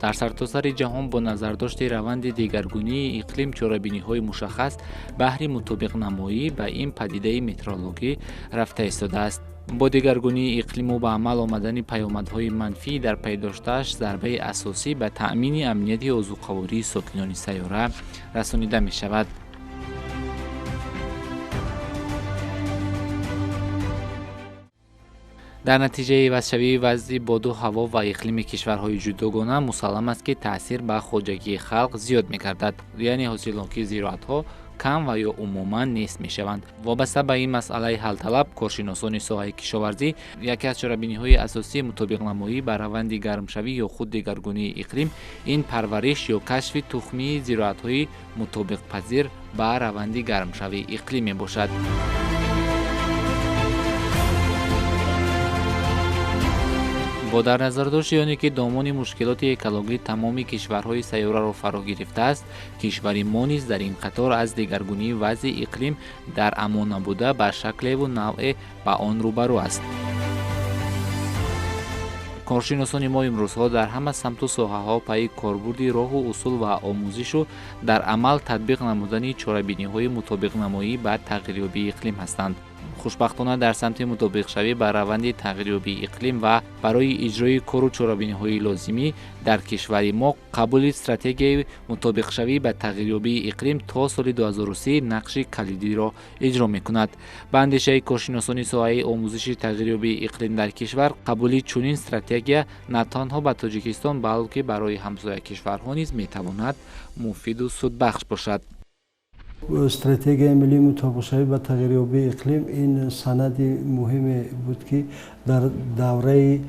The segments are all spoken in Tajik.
Дар сартосари ҷаҳон бо назардошти раванди дигаргунии иқлим чорабиниҳои мушаххас баҳри мутобиқнамоӣ ба ин падидаи метеорологӣ рафта истодааст. Бо дигаргунии иқлиму ба амал омадани паёмадҳои манфӣ дар пай доштааш зарбаи асосӣ ба таъмини амнияти озуқавории сокинони сайёра расонида мешавад. Дар натиҷаи ивазшавии вазъи боду ҳаво ва иқлими кишварҳои ҷудогона мусаллам аст, ки таъсир ба хоҷагии халқ зиёд мегардад, яъне ҳосилнокии зироатҳо кам ва ё умуман нест мешаванд. Вобаста ба ин масъалаи ҳалталаб, коршиносони соҳаи кишоварзӣ яке аз чорабиниҳои асосии мутобиқнамоӣ ба раванди гармшавӣ ё худ дигаргунии иқлим ин парвариш ё кашфи тухмии зироатҳои мутобиқпазир ба раванди гармшавии иқлим мебошад. Бо дар назардошти оне ки домони мушкилоти экологӣ тамоми кишварҳои сайёраро фаро гирифтааст, кишвари мо низ дар ин қатор аз дигаргунии вазъи иқлим дар амон набуда ба шаклеву навъе ба он рӯбарӯ аст. Коршиносони мо имрӯзҳо дар ҳама самту соҳаҳо пайи корбурди роҳу усул ва омӯзишу дар амал татбиқ намудани чорабиниҳои мутобиқнамоӣ ба тағйирёбии иқлим ҳастанд. Хушбахтона дар самти мутобиқшавӣ ба раванди тағйирёбии иқлим ва барои иҷрои кору чорабиниҳои лозимӣ дар кишвари мо қабули стратегияи мутобиқшавӣ ба тағйирёбии иқлим то соли 2030 нақши калидиро иҷро мекунад. Ба андешаи коршиносони соҳаи омӯзиши тағйирёбии иқлим дар кишвар қабули чунин стратегия на танҳо ба Тоҷикистон, балки барои ҳамсоя кишварҳо низ метавонад муфиду судбахш бошад. Стратегияи миллии мутобиқшавӣ ба тағйирёбии иқлим ин санади муҳиме буд, ки дар давраи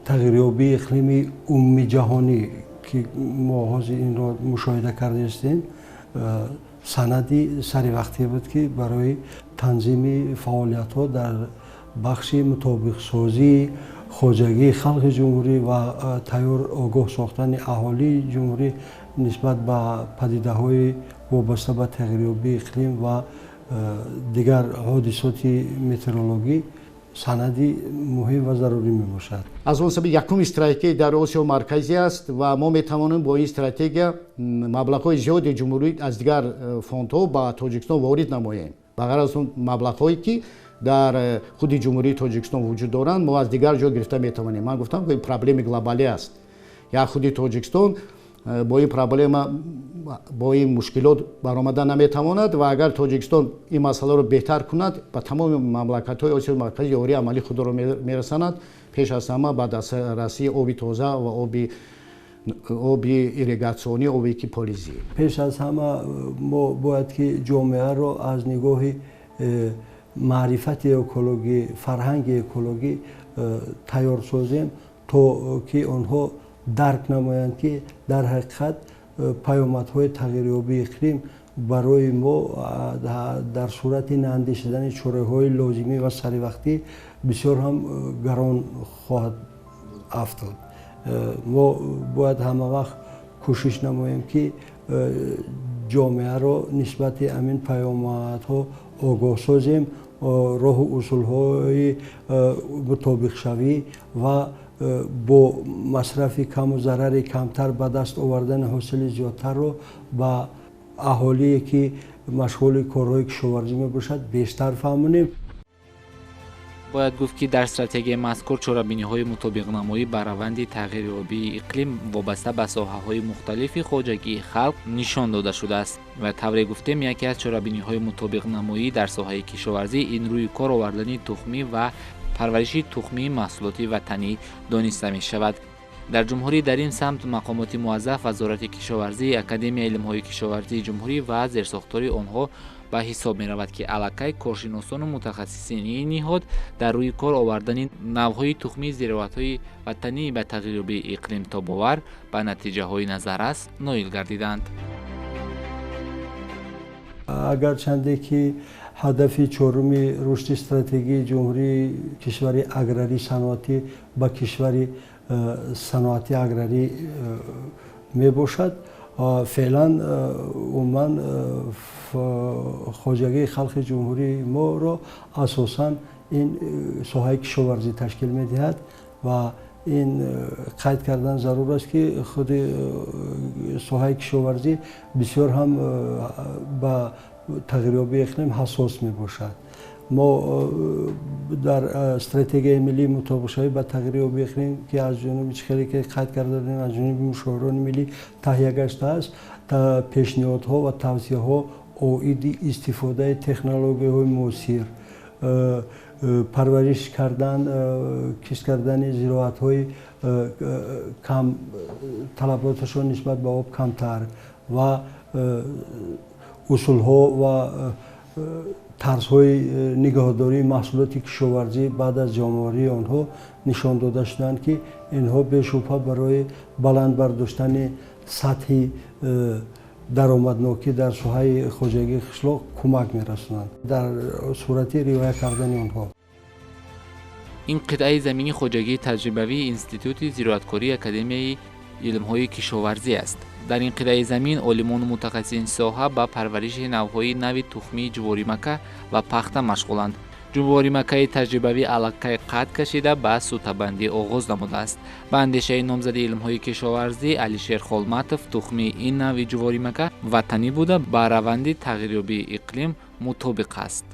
тағйирёбии иқлими умумиҷаҳонӣ, ки мо ҳозир инро мушоҳида кардаистем, санади саривақтӣ буд, ки барои танзими фаъолиятҳо дар бахши мутобиқсозии хоҷагии халқи ҷумҳурӣ ва тайёр огоҳ сохтани аҳолии ҷумҳурӣ нисбат ба падидаҳои вобаста ба тағйирёбии иқлим ва дигар ҳодисоти метеорологӣ санади муҳим ва зарурӣ мебошад. Аз он сабаб якум стратегия дар Осиёи Марказӣ аст ва мо метавонем бо ин стратегия маблағҳои зиёди ҷумҳурӣ аз дигар фондҳо ба Тоҷикистон ворид намоем. Ба ғайр аз он маблағҳое ки дар худи Ҷумҳурии Тоҷикистон вуҷуд доранд, мо аз дигар ҷо гирифта метавонем. Ман гуфтам, ки ин проблеми глобалӣ аст. Як худи Тоҷикистон бо ин проблема, бо ин мушкилот баромада наметавонад ва агар Тоҷикистон ин масъаларо беҳтар кунад, ба тамоми мамлакатҳои Осиёи Марказӣ ёрии амалӣ худро мерасонад, пеш аз ҳама ба дастрасии оби тоза ва оби ирригатсионӣ, оби ки полизӣ. Пеш аз ҳама мо бояд ки ҷомеаро аз нигоҳи маърифати экологӣ, фарҳанги экологӣ тайёр созем, то ки онҳо дарк намоянд, ки дар ҳақиқат паёмадҳои тағйирёбии иқлим барои мо дар сурати наандешидани чораҳои лозимӣ ва саривақтӣ бисёр ҳам гарон хоҳад афтод. Мо бояд ҳама вақт кӯшиш намоем, ки ҷомеаро нисбати ҳамин паёмадҳо огоҳ созем, роҳу усулҳои мутобиқшавӣ ва бо масрафи каму зарари камтар ба даст овардани ҳосили зиёдтарро ба аҳолие, ки машғули корҳои кишоварзӣ мебошад, бештар фаҳмонем. Бояд гуфт, ки дар стратегияи мазкур чорабиниҳои мутобиқнамоӣ ба раванди тағйирёбии иқлим вобаста ба соҳаҳои мухталифи хоҷагии халқ нишон дода шудааст. Ва тавре гуфтем, яке аз чорабиниҳои мутобиқнамоӣ дар соҳаи кишоварзӣ ин рӯи кор овардани тухмӣ ва парвариши тухмии маҳсулоти ватанӣ дониста мешавад. Дар ҷумҳурӣ дар ин самт мақомоти муаззаф, Вазорати кишоварзӣ, Академияи илмҳои кишоварзии ҷумҳурӣ ва зерсохтори онҳо ба ҳисоб меравад, ки аллакай коршиносону мутахассисини ин ниҳод дар рӯи кор овардани навъҳои тухмии зироатҳои ватанӣ ба тағйирёбии иқлим тобовар ба натиҷаҳои назаррас ноил гардиданд. Агарчанде ки ҳадафи чоруми рушди стратегии ҷумҳурии кишвари аграрӣ саноатӣ ба кишвари саноати аграрӣ мебошад, феълан умуман хоҷагии халқи ҷумҳурии моро асосан ин соҳаи кишоварзӣ ташкил медиҳад ва Ин қайд кардан зарур аст, ки худи соҳаи кишоварзӣ бисёр ҳам ба тағйирёбии иқлим ҳассос мебошад. Мо дар стратегияи миллии мутобиқшавӣ ба тағйирёбии иқлим, ки аз ҷониби хеле ки қайд карда будем, аз ҷониби мушовирони миллӣ таҳия гаштааст, пешниҳодҳо ва тавсияҳо оиди истифодаи технологияҳои муосир, парвариш кардан, кишт кардани зироатҳои кам талаботашон нисбат ба об камтар ва усулҳо ва тарзҳои нигаҳдории маҳсулоти кишоварзӣ баъд аз ҷамъоварии онҳо нишон дода шуданд, ки инҳо бешубҳа барои баланд бардоштани сатҳи даромаднокӣ дар соҳаи хоҷагии қишлоқ кӯмак мерасонанд дар сурати риоя кардани онҳо. Ин қитъаи замини хоҷагии таҷрибавии Институти зироаткории Академияи илмҳои кишоварзӣ аст. Дар ин қитъаи замин олимону мутахассисини соҳа ба парвариши навъҳои нави тухмии ҷуворимакка ва пахта машғуланд. Ҷуворимаккаи таҷрибавӣ аллакай қад кашида ба сутабандӣ оғоз намудааст. Ба андешаи номзади илмҳои кишоварзӣ Алишер Холматов, тухмии ин навъи ҷуворимакка ватанӣ буда ба раванди тағйирёбии иқлим мутобиқ аст.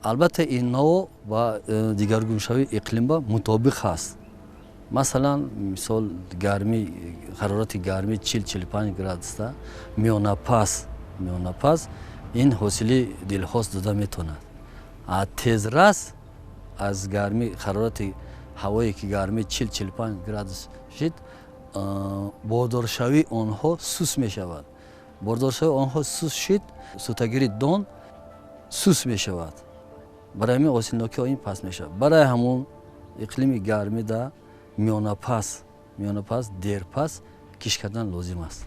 Албатта, ин навъ ба дигаргуншавии иқлим мутобиқ аст. Масалан, мисол, гармӣ, ҳарорати гармӣ 40-45 градуса миёнапас ин ҳосили дилхост дода метавонад. Тезрас аз гармӣ, ҳарорати ҳавое ки гармӣ 40-45 градус шид, бордоршавии онҳо сус мешавад. Бордоршавии онҳо сус шид, сутагири дон сус мешавад. Барои ҳамин ҳосилнокиҳо ин паст мешавад. Барои ҳамон иқлими гармида миёнапас, дерпас кишт кардан лозим аст.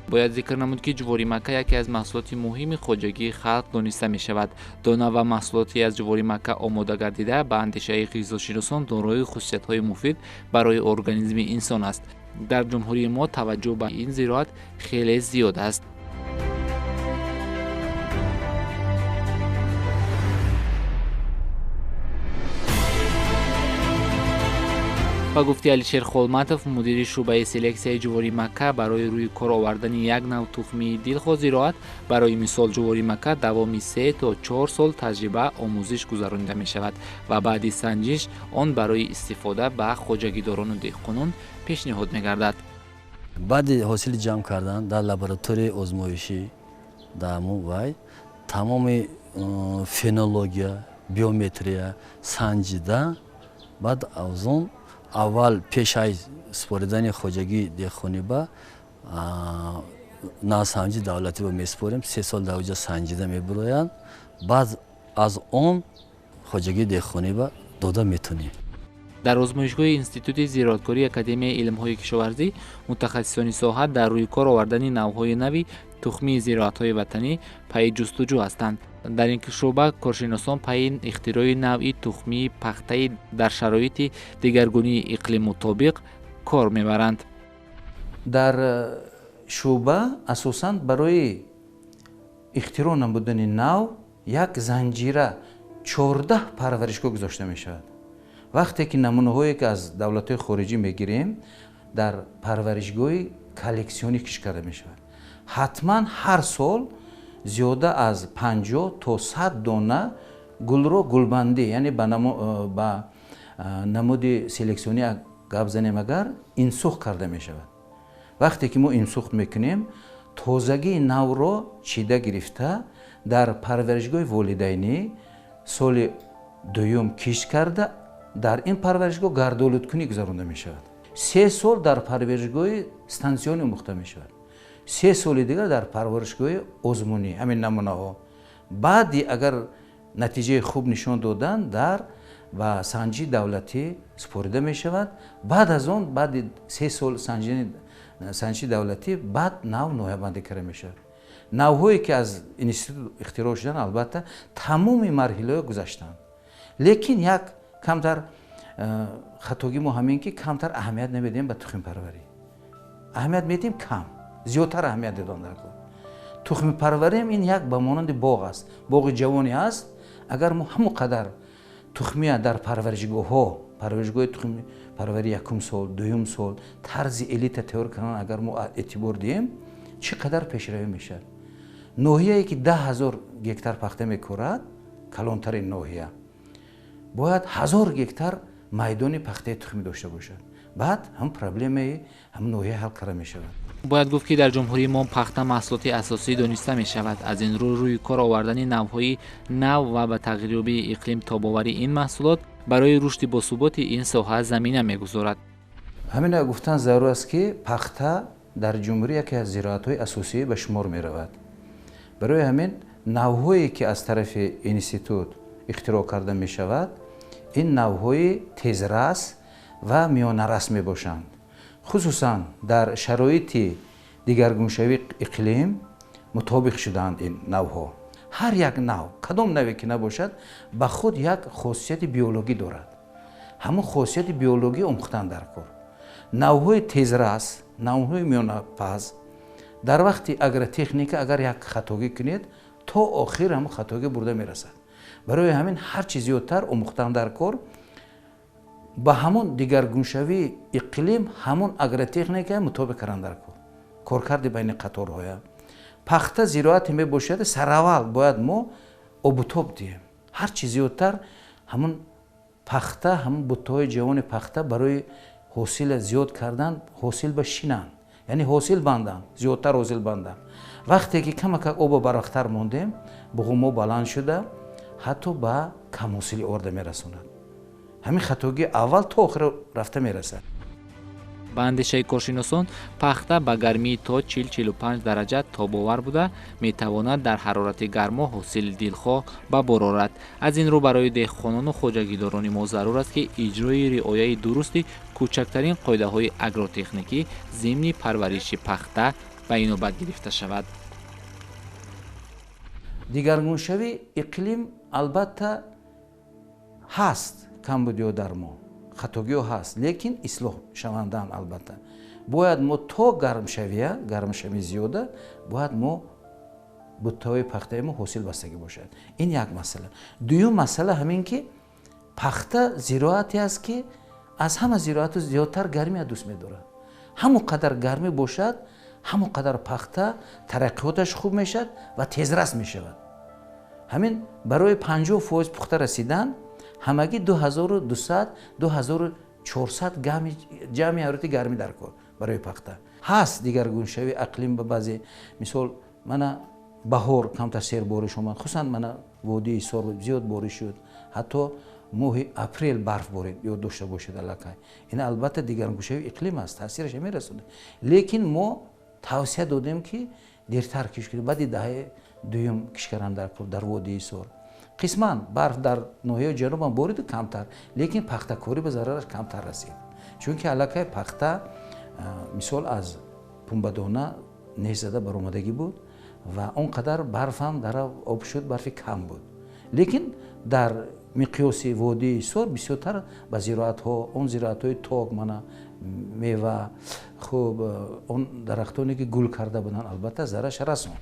Бояд зикр намуд, ки ҷуворимакка яке аз маҳсулоти муҳими хоҷагии халқ дониста мешавад. Дона ва маҳсулоти аз ҷуворимакка омода гардида ба андешаи ғизошиносон дорои хусусиятҳои муфид барои организми инсон аст. Дар ҷумҳурии мо таваҷҷӯҳ ба ин зироат хеле зиёд аст. Ба гуфти Алишер Холматов, мудири шӯъбаи селексияи ҷуворимакка, барои рӯи кор овардани як нав тухмии дилхоҳ зироат, барои мисол ҷуворимакка, давоми 3 то 4 сол таҷриба омӯзиш гузаронида мешавад ва баъди санҷиш он барои истифода ба хоҷагидорону деҳқонон пешниҳод мегардад. Баъди ҳосили ҷамъ кардан дар лабораторияи озмоишӣ дар вай тамоми фенология, биометрия санҷида, баъд аз он аввал пеш аз супоридани хоҷагии деҳқонӣ ба насанҷи давлатӣ ба месупорем, 3 сол дар оҷа санҷида мебуроянд, баъд аз он хоҷагии деҳқонӣ ба дода метавонем. Дар озмоишгоҳи Институти зироаткории Академияи илмҳои кишоварзӣ мутахассисони соҳа дар рӯи кор овардани навъҳои нави тухмии зироатҳои ватанӣ пайи ҷустуҷӯ ҳастанд. Дар ин шӯъба коршиносон пайи ихтирои навъи тухмии пахтаи дар шароити дигаргунии иқлим мутобиқ кор мебаранд. Дар шӯъба асосан барои ихтироъ намудани нав як занҷира 14 парваришгоҳ гузошта мешавад. Вақте ки намунаҳое ки аз давлатҳои хориҷӣ мегирем, дар парваришгоҳи коллексионӣ кишт карда мешавад. Ҳатман ҳар сол зиёда аз 50 то 100 дона гулро гулбандӣ, яъне ба намуди селексионӣ гап занем агар, инсухт карда мешавад. Вақте ки мо инсухт мекунем, тозагии навро чида гирифта дар парваришгоҳи волидайнӣ соли дуюм кишт карда, дар ин парваришгоҳ гардолудкунӣ гузаронда мешавад. 3 сол дар парваришгоҳи стансионӣ омӯхта мешавад. 3 соли дигар дар парваришгоҳи озмунӣ ҳамин намунаҳо. Баъди агар натиҷаи хуб нишон додан, дар ба санҷи давлатӣ супорида мешавад. Баъд аз он, баъди 3 сол санҷи давлатӣ, баъд нав ноҳиябандӣ карда мешавад. Навҳое ки аз институт ихтироъ шуданд, албатта тамоми марҳилаҳо гузаштанд. Лекин як камтар хатогӣ мо ҳамин ки камтар аҳамият намедиҳем ба тухмипарварӣ. Аҳамият медиҳем кам, зиёдтар аҳамият додам дар кор. Тухмипарвариам ин як ба монанди боғ аст, боғи ҷавоне аст. Агар мо ҳамон қадар тухмия дар парваришгоҳҳо Парваришгоҳи тухмипарварӣ якум сол, дуюм сол тарзи элита тайёр кардан агар мо эътибор диҳем, чӣ қадар пешравӣ мешавад. Ноҳияе ки 10 000 гектар пахта мекорад, калонтарин ноҳия, бояд 1000 гектар майдони пахтаи тухмӣ дошта бошад. Баъд ҳам проблемаи ҳам ноҳия ҳал карда мешавад. Бояд гуфт, ки дар ҷумҳурии мо пахта маҳсулоти асосӣ дониста мешавад. Аз ин рӯ, рӯи кор овардани навъҳои нав ва ба тағйирёбии иқлим тобоварии ин маҳсулот барои рушди босуботи ин соҳа замина мегузорад. Ҳамина гуфтан зарур аст, ки пахта дар ҷумҳурӣ яке аз зироатҳои асосӣ ба шумор меравад. Барои ҳамин навъҳое, ки аз тарафи институт ихтироъ карда мешавад, ин навъҳои тезрас ва миёнарас мебошанд. Хусусан дар шароити дигаргуншавии иқлим мутобиқ шудаанд ин навъҳо. Ҳар як нав, кадом наве ки набошад, ба худ як хосияти биологӣ дорад. Ҳамон хосияти биологӣ омӯхтан дар кор. Навъҳои тезрас, навъҳои миёнапаз дар вақти агротехника агар як хатогӣ кунед, то охир ҳамон хатогӣ бурда мерасад. Барои ҳамин ҳар чи зиёдтар омӯхтан дар кор, ба ҳамон дигаргуншавии иқлим ҳамон агротехника мутобиқ кардан дар кор, коркарди байни қаторҳоя. Пахта зироате мебошад, сараввал бояд мо обутоб диҳем. Ҳар чи зиёдтар ҳамон пахта, ҳамон буттаҳои ҷавони пахта барои ҳосила зиёд кардан, ҳосил ба шинанд, яъне ҳосил банданд, зиёдтар ҳосил банданд. Вақте ки камакак обо барвақттар мондем, буғумҳо баланд шуда, ҳатто ба камҳосилӣ оварда мерасонад. Ҳамин хатогӣ аввал то охир рафта мерасад. Ба андешаи коршиносон, пахта ба гармии то 40-45 дараҷа тобовар буда, метавонад дар ҳарорати гармо ҳосили дилхоҳ ба бор орад. Аз ин рӯ, барои деҳқонону хоҷагидорони мо зарур аст, ки иҷрои риояи дурусти кӯчактарин қоидаҳои агротехникӣ зимни парвариши пахта ба инобат гирифта шавад. Дигаргуншавии иқлим албатта ҳаст, камбудиҳо дар мо, хатогиҳо ҳаст, лекин ислоҳ шавандаанд. Албатта, бояд мо то гармшавия, гармшавӣ зиёда, бояд мо буттаҳои пахтаи мо ҳосил бастагӣ бошад. Ин як масъала. Дуюм масъала ҳамин, ки пахта зироате аст, ки аз ҳама зироату зиёдтар гармия дӯст медорад. Ҳамон қадар гармӣ бошад, ҳамон қадар пахта тараққиёташ хуб мешавад ва тезрас мешавад. Ҳамин барои 50% пухта расидан ҳамагӣ 2200, 2400 грамми ҷамъи ҳарорати гармӣ дар кор барои пахта ҳаст. Дигаргуншавии иқлим ба баъзе, мисол, мана баҳор камтар сербориш омад, хусусан мана водии Ҳисор зиёд бориш шуд, ҳатто моҳи апрел барф борид, ёд дошта бошед аллакай. Ин албатта дигаргуншавии иқлим аст, таъсираша мерасонад. Лекин мо тавсия додем, ки дертар кишт кунем, баъди даҳаи дуюм кишт кардан дар кор. Дар водии Ҳисор қисман барф дар ноҳияи ҷанубам бориду камтар, лекин пахтакорӣ ба зарараш камтар расид, чунки аллакай пахта, мисол, аз пумбадона неш зада баромадагӣ буд ва он қадар барфам дар об шуд, барфи кам буд. Лекин дар миқёси водии Ҳисор бисёртар ба зироатҳо, он зироатҳои ток, мана мева, хуб, он дарахтоне ки гул карда буданд, албатта зарараш расонд.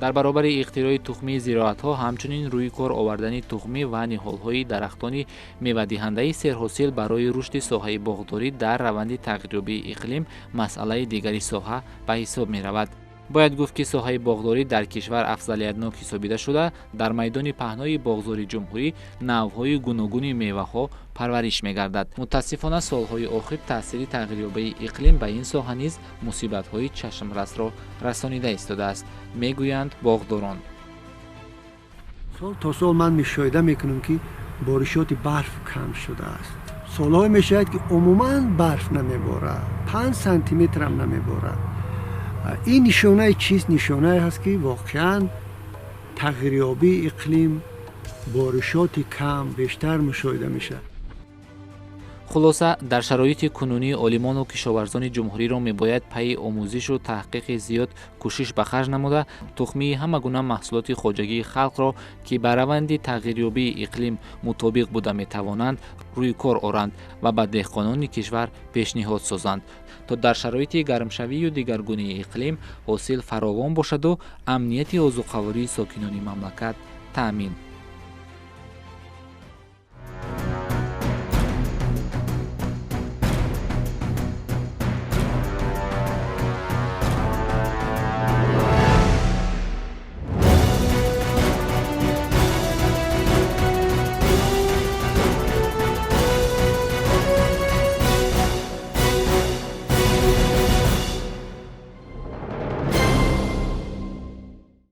Дар баробари ихтирои тухмии зироатҳо, ҳамчунин рӯи кор овардани тухмӣ ва ниҳолҳои дарахтони мевадиҳандаи серҳосил барои рушди соҳаи боғдорӣ дар раванди тағйирёбии иқлим масъалаи дигари соҳа ба ҳисоб меравад. Бояд гуфт, ки соҳаи боғдорӣ дар кишвар афзалиятнок ҳисобида шуда, дар майдони паҳнои боғзори ҷумҳурӣ навъҳои гуногуни меваҳо парвариш мегардад. Мутаассифона, солҳои охир таъсири тағйирёбии иқлим ба ин соҳа низ мусибатҳои чашмрасро расонида истодааст, мегӯянд боғдорон. Сол то сол ман мушоҳида мекунам, ки боришоти барф кам шудааст. Солҳое мешавад, ки умуман барф намеборад, 5 сантиметрам намеборад. Ин нишонаи чист? Нишонае ҳаст, ки воқеан тағйирёбии иқлим, боришоти кам бештар мушоҳида мешавад. Хулоса, дар шароити кунунӣ олимону кишоварзони ҷумҳуриро мебояд пайи омӯзишу таҳқиқи зиёд кӯшиш ба харҷ намуда, тухмии ҳама гуна маҳсулоти хоҷагии халқро, ки ба раванди тағйирёбии иқлим мутобиқ буда метавонанд, рӯи кор оранд ва ба деҳқонони кишвар пешниҳод созанд, то дар шароити гармшавию дигаргунии иқлим ҳосил фаровон бошаду амнияти озуқавории сокинони мамлакат таъмин.